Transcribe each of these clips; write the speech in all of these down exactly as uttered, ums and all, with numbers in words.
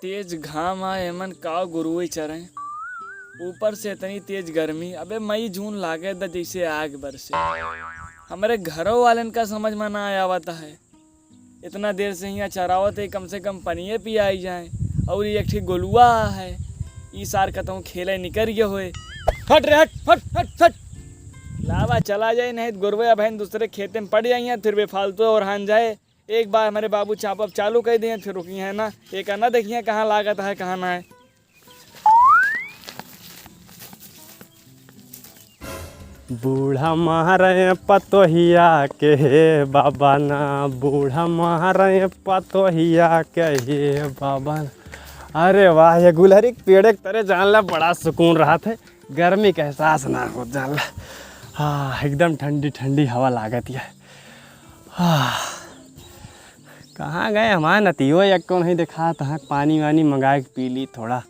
तेज घाम आ, एमन काव गोरुए चरें, ऊपर से इतनी तेज गर्मी। अबे मई जून लागे द जैसे आग बरसे। हमरे घरो वालन का समझ में ना आवत है, इतना देर से हियाँ चरावत है, कम से कम पनिये पियाई जाए। और ये एक ठे गोलुआ है, ई सार कतहूँ खेले निकर गए होए। हट रे हट, हट, हट, हट। लावा चला जाए, नहीं तो गोरुआ बहन दूसरे खेते में पड़ जाइए, फिर बेफालतू ओरहान जाए। एक बार हमरे बाबू चापब चालू कर दिए, फिर रुकी है ना, एक ना देखिए कहाँ लागत है, कहाँ ना है। बूढ़ा मारे पतोहिया के हे बाबा ना, बूढ़ा मारे पतोहिया के हे बाबा ना। अरे वाह, ये गुलहरी के पेड़े के तरे जान ला बड़ा सुकून रहत है, गर्मी के एहसास ना हो जान ला। हाँ, एकदम ठंडी ठंडी हवा लागत है। हाँ, कहाँ गए हमार नतियो, एक को नहीं देखा, तहाँ पानी वानी मंगाए के पी ली थोड़ा।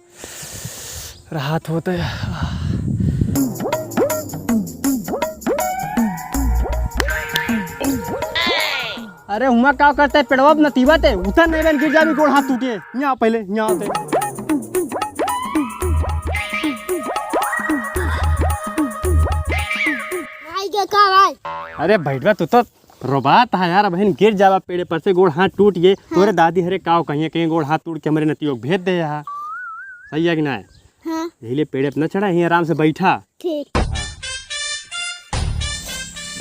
राहत होत है। अरे हुआँ का करते पेड़वा पे नतीबा ते? उतर नहीं बहन, गिर जाबी, गोड़ हाथ टूटिए। यहाँ पहले, यहाँ आते। भाई के का भाई? अरे बैठवा, तू तो रोबात है यार, बहन गिर जाबा पेड़े पर से, गोड़ हाथ टूट गए। हाँ। तोरे दादी हरे काव कहिए, कहीं गोड़ हाथ टूट के हमरे नतियो के भेज दे यहाँ। सही है कि ना? हाँ। यही लिए पेड़े पे न चढ़ा, यहीं आराम से बैठा। ठीक।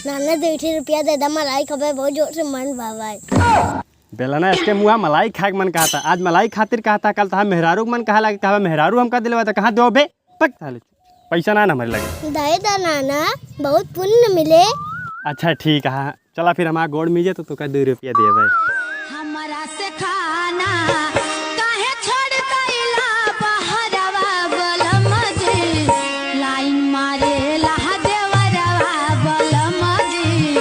नाना, दो ठे रुपया दे दा, मलाई खबे, बहुत जोर से मन बाबा। बेलना इसके मुँह, मलाई खाए के मन कहता, आज मलाई खातिर कहता, कल तहा मेहरारू के मन कहा लागे, कहबा मेहरारू हमका दिलवा था, कहाँ दो बे? पक साले, पैसा ना, ना हमारे लगे। दे दा नाना, बहुत पुण्य मिले। अच्छा ठीक है, चला फिर हमार गोड़ मीजे तो तोका दो रुपया देबे। हमरा से खाना काहे छोड़ गइला बहरवा बलम जी, लाइन मारे ला देवरवा बलम जी,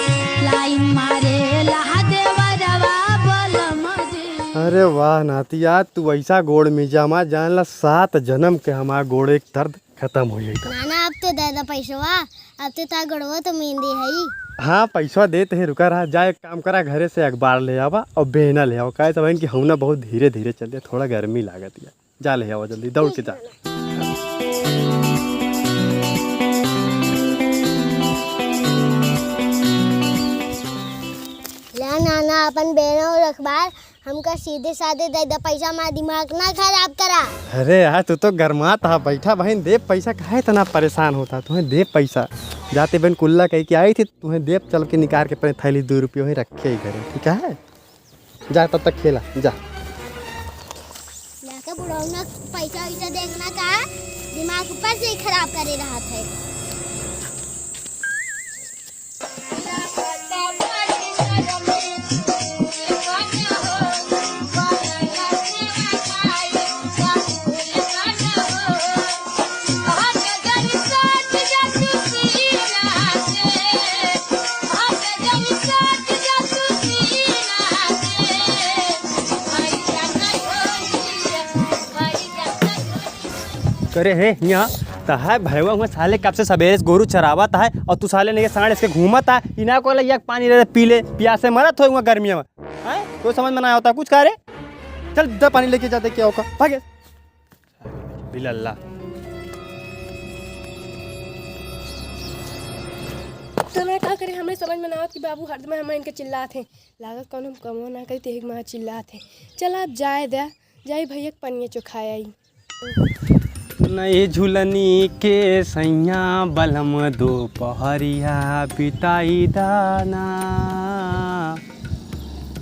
लाइन मारे ला देवरवा बलम जी। अरे वाह नातिया, तू ऐसा गोड़ मीजा, हमार जान ला सात जन्म के हमार गोड़ एक दर्द खत्म हो जाई। नाना, अब तो दे दा पैसवा, अब तो ता गोड़वा तो मींदी है। हाँ, पैसवा देत है, रुका रहा, जा एक काम करा, घरे से अखबार ले आवा और बेहना ले आवा, काहे से बहन कि हौना बहुत धीरे धीरे चलते, थोड़ा गर्मी लागत है। जा ले आवा जल्दी, दौड़ के जा। ले नाना, अपन बेहना और अखबार हमका सीधे साधे दे दे पैसा, हमार दिमाग ना खराब करा। अरे यार, तू तो गरमात हा, बैठा बहन, दे पैसा, काहे इतना परेशान होता, तुम्हें दे पैसा। जाते बहन कुल्ला कह के आई थी, तुम्हें दे चल के निकाल के अपने थैली दो रुपये वहीं रखे ही घरे, ठीक है? जा तब तक खेला, जा। जाके बुढ़ऊ ना पैसा वैसा देखना का, दिमाग ऊपर से ही खराब करे रहत है। करे हे हियाँ त है भैया हुआ साले, कब से सबेरे से गोरू चरावत है और तू साले नहीं साढ़ इसके घूमत है। इना को लैया के पानी रे, पी ले, प्यासे मरत हो हुआ गर्मिया में। हैं? कोई समझ में ना होता कुछ, का रे? चल, जा पानी लेके जा, देख क्या होगा। भागे। बिलल्ला। तो मैं का करे, हमें समझ में ना आवत कि बाबू हरदम हमें इनके चिल्लात हैं। लागत कौनो कमवा ना करी, तेही के मारे चिल्लात हैं। चला, अब जाए द्या, जाई भैया के पनिया चोखाए आई। नई झुलनी के सैया बलम दोपहरिया बिताई दाना।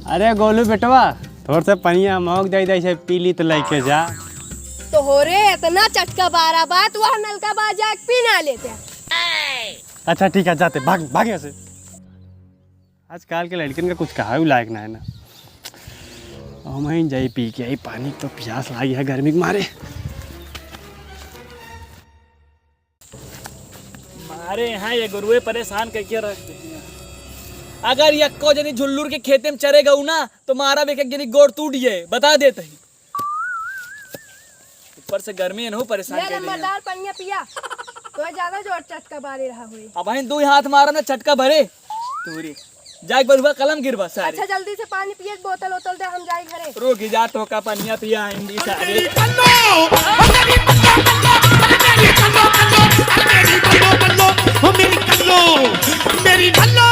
अरे गोलू बेटवा, थोड़ से पनिया मौक दे दे, इसे पी ली तो लेके जा। तो हो रे, इतना चटका बारा बात, वह नलका बा जाके पी ना लेते। अच्छा ठीक है, जाते, भाग, भाग यहाँ से। आजकल के लड़कन का कुछ कहावे लायक ना है ना। हम ही जाई पी के आई पानी, तो प्यास लागी है गर्मी के मारे। मारे यहाँ ये गुरुए परेशान करके रख दे। अगर यक्को जनी झुल्लूर के खेते में चरे गऊ ना, तो मारा एक एक जनी गोड़ टूट गए, बता देते ही। ऊपर से गर्मी इनहू परेशान ले कर देइया। नंबरदार पनिया पिया, तो ज्यादा जोर चटका बारे रहा हुई। अब भाई दो हाथ मारा ना, चटका भरे। तोरी। जाए बरुआ कलम गिरबा सारे। अच्छा, जल्दी से पानी पिए, बोतल ओतल दे, हम जाए घरे। रुक जा, तोका पनिया पिया आएंगी सारे। मेरी कल्लो, ओ मेरी कल्लो, कल्लो, अरे मेरी कल्लो, कल्लो, अरे मेरी कल्लो, कल्लो, ओ मेरी कल्लो, मेरी कल्लो।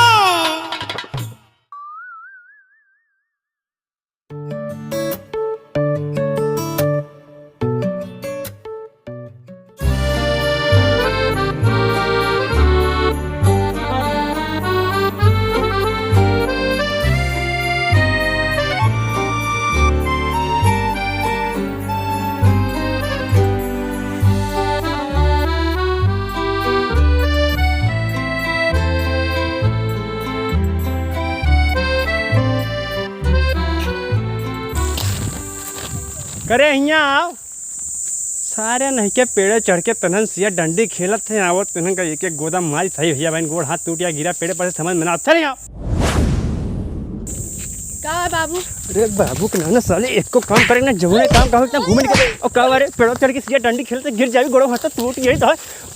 करे हियाँ आओ। सारे नहीं के पेड़े चढ़ के तनहन सिया डंडी खेलत हैं, आवत तनहन का एक एक गोदा मारी सही भैया बहन गोड़ हाथ टूट गया, गिरा पेड़े पर से समझ में ना। चल यहाँ। का है बाबू? अरे बाबू के नाना साले एको काम करे ना, जौने काम कहो इतना घूमे निकले। और का बारे पेड़ो चढ़ के सिया डंडी खेलते गिर जावी, गोड़ो हाथ टूट गई तो।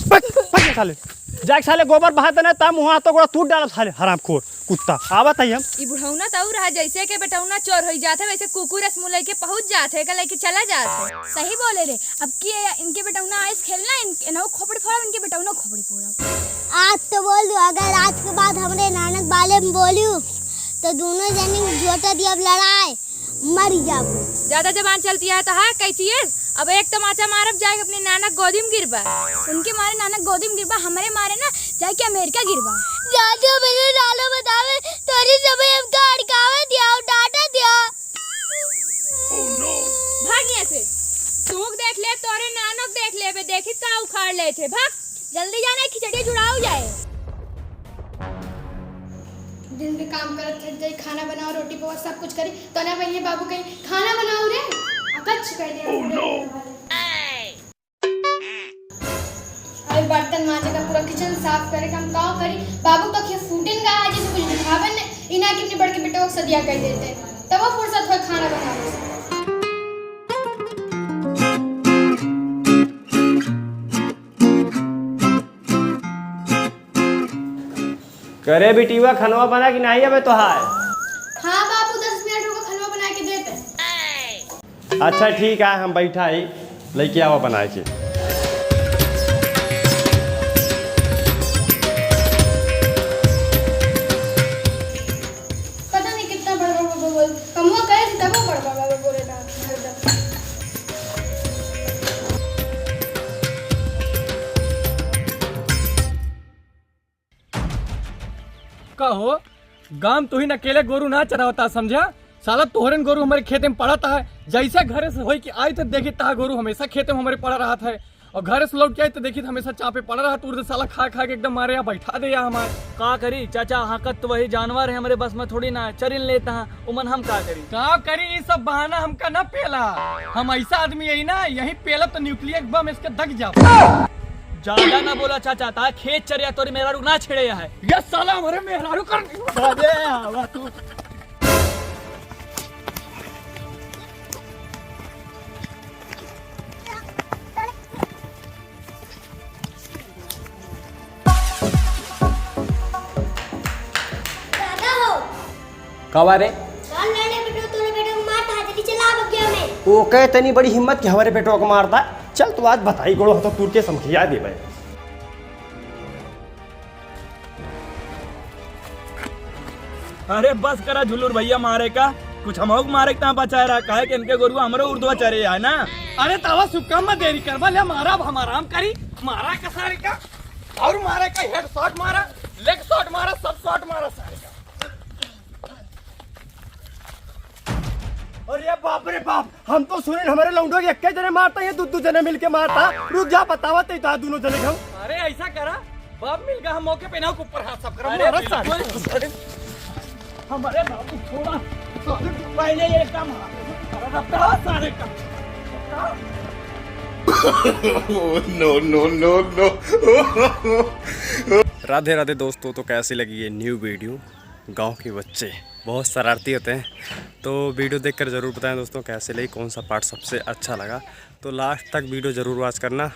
पक, पक साले। जाके साले गोबर बहा देना, ता मुँह हाथों गोड़ा टूट डालब साले हरामखोर। कुत्ता, आवत है हम। ई बुढ़ौना त ऊ रहा, जैसे के बेटौना चोर होई जात है, वैसे कुकुर अस मुलई के पहुँच जात है, का लेके चला जात है। सही बोले रे, अब की ये इनके बेटौना आइस खेलना, इन, इनहु खोपड़ी फोड़ब, इनके बेटौना खोपड़ी फोड़ब। आज तो बोल दो, अगर आज के बाद हमरे नानक बारे में बोलियो, तो दोनों जने जोटा दिया लड़ाई। मरी जाबू। ज्यादा जबान चलती है तो हाँ, कैची है। अब एक तमाचा मारब, जाए अपने नाना गोदी में गिरबा। उनके मारे नाना गोदी में गिरबा, हमरे मारे ना जाए के अमेरिका गिरबा। दादू मेरे नाना बतावे, तोरी समय हम गाड़ गावे दिया, डांटा दिया। भाग यहाँ से। तू देख ले, तोरे नानक देख ले, बे देखी का उखाड़ ले थे। भाग, जल्दी जाना, खिचड़ी जुड़ाओ जाए। दिन के काम करत थक जाई, खाना बनाओ, रोटी पकाओ, सब कुछ करी। तो ना भैया बाबू कहीं खाना बनाओ रे, अकच्छ कर दिया। Oh no! अरे बर्तन मांजे का, पूरा किचन साफ करे का, हम का करी? बाबू का खिया फूटिन का आज इसे कुछ दिखावे ने, इना के अपने बड़के बेटवा के सदिया कर देते, तब वो फुर्सत हो खाना बनावे से। करे बिटिया, खनवा बना कि नाही अबे तोहार? हाँ बाबू, दस मिनट होगा, खनवा बना के देते। अच्छा ठीक है, हम बैठा ही, लइके आवा बना के। पता नहीं कितना बड़बड़ बोल, कमवा करे थी तब बड़बड़ बोले ना। का हो, गाम तुहिन अकेले गोरू ना चरावता, समझा? साला तोहरेन गोरू हमरे खेते में पड़त है। जैसे घरे से होई कि आई तो देखी तहा गोरू हमेशा खेते में हमरे पड़ा रहत है, और घरे से लौट के आई तो देखी तो हमेशा चापे पड़ा रहत। उर्द साला खा खा के एकदम मारे या बैठा दे या हमार। का करी चाचा, हकत तो वही जानवर है, हमरे बस में थोड़ी ना चरिन लेता है, उमन हम का करी? का करी, ई सब बहाना हमका ना पेला। हम ऐसा आदमी यही ना, यही पेला तो न्यूक्लियर बम इसके दग जाओ। ज्यादा ना बोला चाचा, ता खेत चरिया तोरी मेहरारू ना छेड़े है। ये साला हमारे मेहरारू कर। अरे आवा तू। दादा हो। का बा रे? काल लड़े बेटो, तोरे बेटे को मार था, जल्दी चला बगिया में। ओके, इतनी बड़ी हिम्मत कि हमारे बेटो को मारता? चल, तू आज बताई गोड़ो तो तूर के समझिया देबे। अरे बस करा झुलुर भैया मारे का, कुछ हमहू के मारे के ता बचाए रहा, काहे कि इनके गोरुआ हमरो उर्दवा चरे है ना। अरे तावा सुक्का में देरी करबा, ले मारा, अब हम आराम करी, मारा का सारे का, और मारे का हेड शॉट मारा, लेग शॉट मारा, सब शॉट मारा सारे का। अरे बाप रे बाप, हम तो सुनिन हमरे लौंडो के एक्के जने मारता, ये दू दू जने मिलके मारता। रुक जा, बतावा ते ता दोनों जने के हम। अरे ऐसा करा, बाप मिल गया, हम मौके पे ना ऊपर हाथ सब करा, अरे मारा सारे। बिल्कुल। अरे हमारे बाबू छोड़ा, पहले ये काम, अरे रफ्तार सारे का। No, no, no, no। राधे राधे दोस्तों, तो कैसी लगी ये न्यू वीडियो? गांव के बच्चे बहुत शरारती होते हैं। तो वीडियो देखकर ज़रूर बताएं दोस्तों, कैसे लगी, कौन सा पार्ट सबसे अच्छा लगा। तो लास्ट तक वीडियो ज़रूर वॉच करना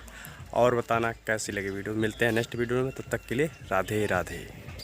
और बताना कैसी लगी वीडियो। मिलते हैं नेक्स्ट वीडियो में, तब तक के लिए राधे राधे।